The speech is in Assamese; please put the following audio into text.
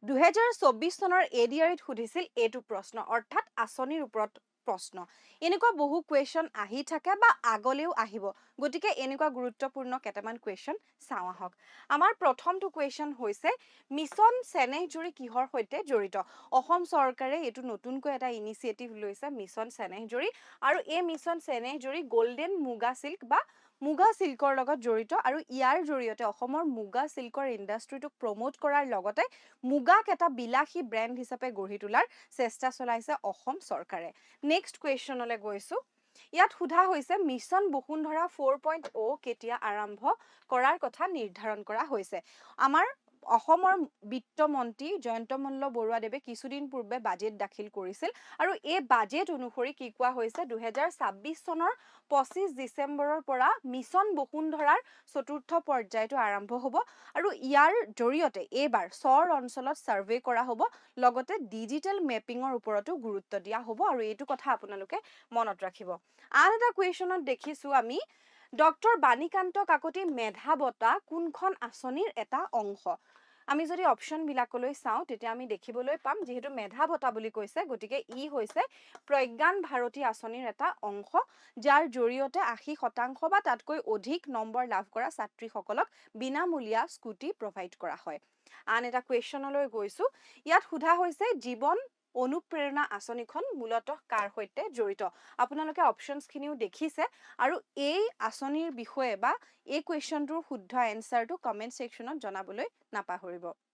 2024 চনৰ এডিআৰিত সুধিছিল এইটো প্ৰশ্ন, অৰ্থাৎ আঁচনিৰ ওপৰত প্ৰশ্ন। এনেকুৱা বহু কুৱেশ্যন আহি থাকে বা আগলেও আহিব। গতিকে এনেকুৱা গুৰুত্বপূৰ্ণ কেইটামান কুৱেশ্যন চাওঁ আহক। আমাৰ প্ৰথমটো কুৱেশ্যন হৈছে, মিছন চেনেহজুৰি কিহৰ সৈতে জড়িত? অসম চৰকাৰে এইটো নতুনকৈ এটা ইনিচিয়েটিভ লৈছে, মিছন চেনেহজুৰি। আৰু এই মিছন চেনেহজুৰি গল্ডেন মুগা চিল্ক বা মুগা চিল্কৰ লগত জড়িত আৰু ইয়াৰ জৰিয়তে অসমৰ মুগা চিল্কৰ ইণ্ডাষ্ট্ৰিটোক প্ৰমোট কৰাৰ লগতে মুগাক এটা বিলাসী ব্ৰেণ্ড হিচাপে গঢ়ি তোলাৰ চেষ্টা চলাইছে অসম চৰকাৰে। নেক্সট কুৱেশ্যনলৈ গৈছোঁ। ইয়াত সোধা হৈছে, মিছন বসুন্ধৰা 4.0 কেতিয়া আৰম্ভ কৰাৰ কথা নিৰ্ধাৰণ কৰা হৈছে? আমাৰ অসমৰ বিত্তমন্ত্ৰী জয়ন্ত মল্ল বৰুৱাদেৱে কিছুদিন পূৰ্বে বাজেট দাখিল কৰিছিল আৰু এই বাজেট অনুসৰি কি কোৱা হৈছে? 2026 চনৰ 25 ডিচেম্বৰৰ পৰা মিছন বসুন্ধৰাৰ চতুৰ্থ পৰ্যায়টো আৰম্ভ হ'ব আৰু ইয়াৰ জৰিয়তে এইবাৰ চৰ অঞ্চলত ছাৰ্ভে কৰা হ'ব, লগতে ডিজিটেল মেপিঙৰ ওপৰতো গুৰুত্ব দিয়া হ'ব আৰু এইটো কথা আপোনালোকে মনত ৰাখিব। আন এটা কুৱেশ্যনত দেখিছোঁ আমি, ডক্টৰ বাণীকান্ত কাকতি মেধা বঁটা কোনখন আঁচনিৰ এটা অংশ? আমি যদি অপশ্যনবিলাকলৈ চাওঁ, তেতিয়া আমি দেখিবলৈ পাম, যিহেতু মেধা বঁটা বুলি কৈছে, গতিকে ই হৈছে প্ৰজ্ঞান ভাৰতী আঁচনিৰ এটা অংশ, যাৰ জৰিয়তে 80% বা তাতকৈ অধিক নম্বৰ লাভ কৰা ছাত্ৰীসকলক বিনামূলীয়া স্কুটি প্ৰভাইড কৰা হয়। আন এটা কুৱেশ্যনলৈ গৈছোঁ। ইয়াত সোধা হৈছে, জীৱন অনুপ্ৰেৰণা আঁচনিখন মূলতঃ কাৰ সৈতে জড়িত? আপোনালোকে অপশ্যনছখিনিও দেখিছে আৰু এই আঁচনিৰ বিষয়ে বা এই কুৱেশ্যনটোৰ শুদ্ধ এনচাৰটো কমেণ্ট ছেকশ্যনত জনাবলৈ নাপাহৰিব।